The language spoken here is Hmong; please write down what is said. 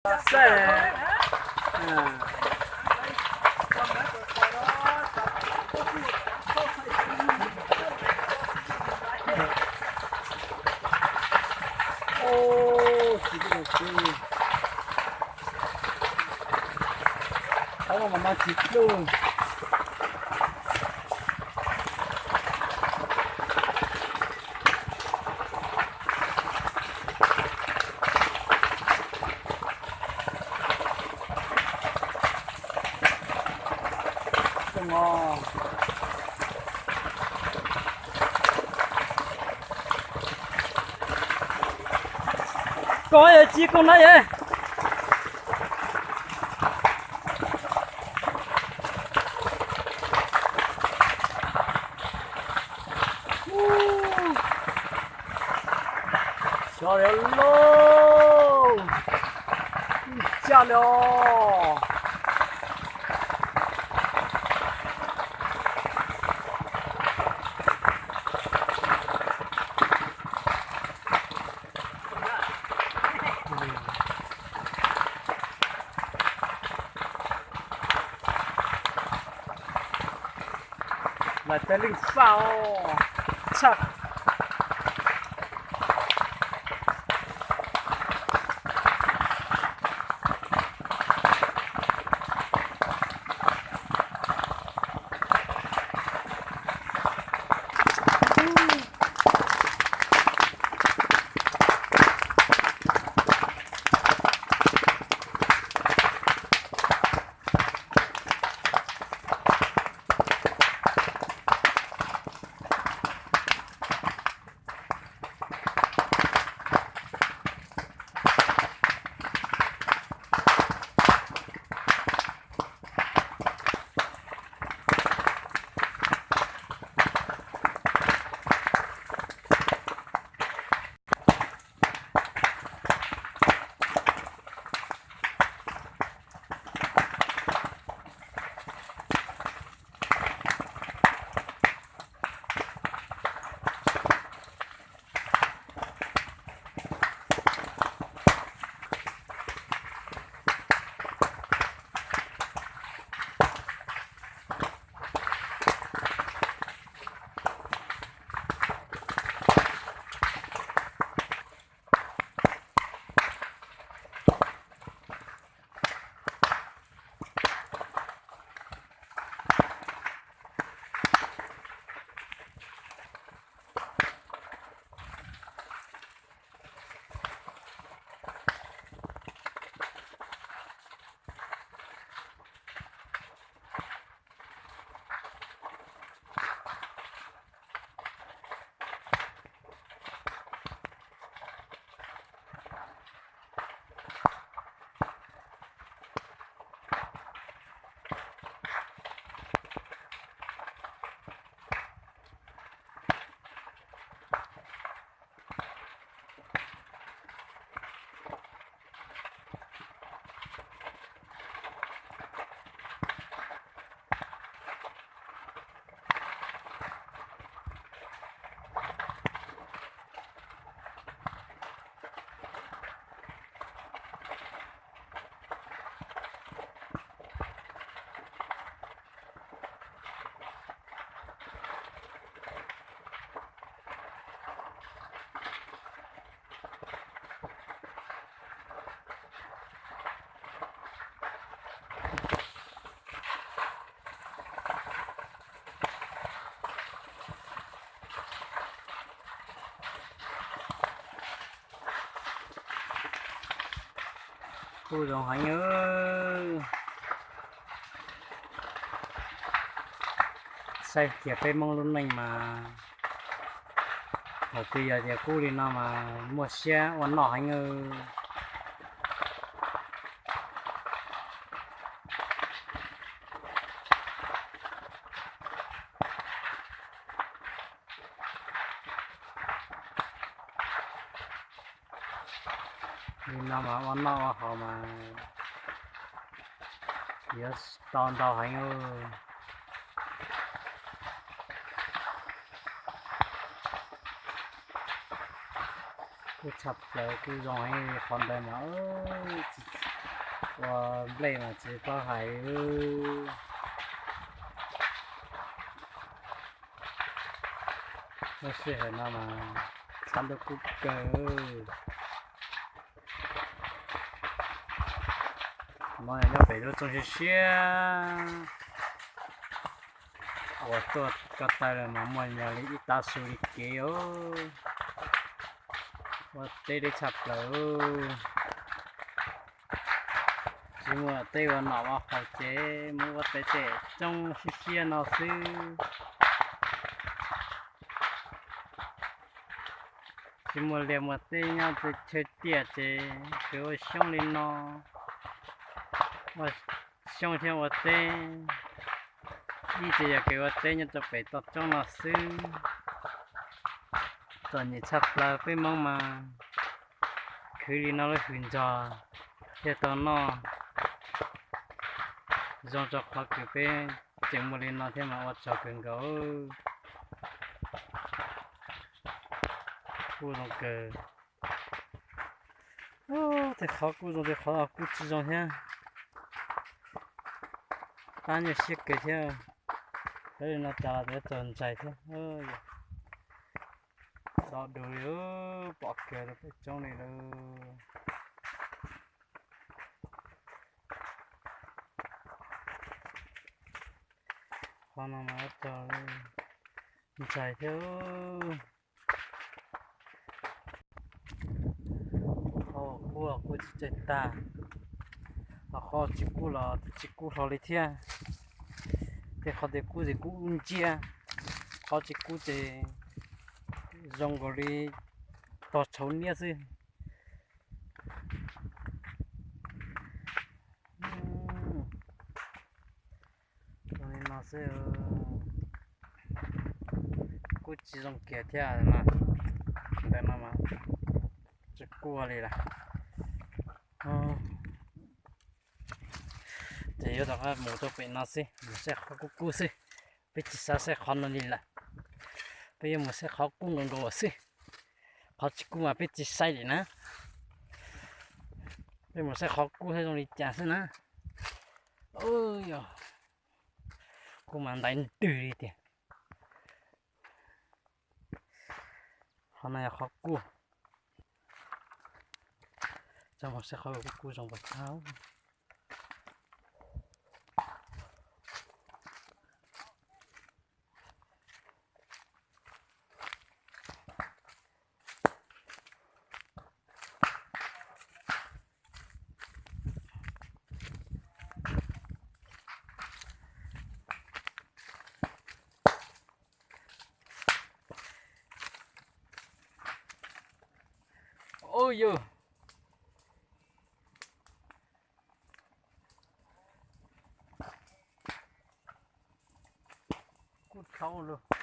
Saib. Tsis, tsis, tsis. Thaum no mas no tsis pluj. Koj yog tsis koj na yom. Xyov li lauj, ncaj li os. Lawv tej leej faj os, tshaj. Kuj zoo heev. Saib tias peb Hmoob lub neej mas, thaum twg yog tias kub li no mas muaj siab ua noj heev. Li no mas ua noj ua haus mas yuav tau ntau heev. Kuj tshaj plaws kuj zoo heev qhov ntawd mas tsis Nplej mas tsis paub hais. Lub sij hawm no mas txhab ntuj kub kawg. Muaj nyob pem lub tsooj siab siab uas tuaj ko taw lawm mas muaj nyob li ib tav su li kev os. Ua teb deb tshaj plaws. Tsis muaj teb ua nom ua haus ces mus ua teb tej tsooj siab siab no xwb. Tsis muaj liaj muaj teb nyob chaw tiaj ces kev ua xyoob li no, ua xyoob thiab ua teb. Ib txhia yog kev ua teb nyob rau pem toj roob no xwb. Txom nyem tshaj plaws peb Hmoob mas khwv li no lub hws ntsog thiaj tau noj, zoo rau qhov kws peb tseem muaj li no thiab mas ua tsaug kawg nkaus. Kuj zoo kawg. Tej qhov kuj zoo, tej qhov kuj tsis zoo thiab. Qab nyuaj siab kawg thiab. Lawv li no tas los txog ntxais thiab. Do du li, pom kawg rau pem roob li lawm. Qhov no mas txog ntxais thiab. Qhov kub kuj tsis txawj tag, ho qhov tsis kub los tsis kub hlo li thiab. Tej qhov tias kub ces kub ub nciab, qhov tsis kub ces zoo nkaus li tog tshauv niab xwb. Li no xwb, kuj tsis zoo kiag thiab no. Ntawm no mas tsis kub li lawm. Ces yuav rov qab mus rau pem no xwb, mus saib qhov kub kub xwb. Peb tsis xav saib qhov no li lawm, peb yuav mus saib qhov kub nkaus nkaus xwb. Qhov tsis kub mas peb tsis saib li na. Peb mus saib qhov kub saib zoo li cas xwb na. Yog, kub mas ntaiv ntws li tiag. Qhov no yog qhov kub. Tso mus saib qhov kub kub zoo puas tau. Ua yog, kub dhau lawm.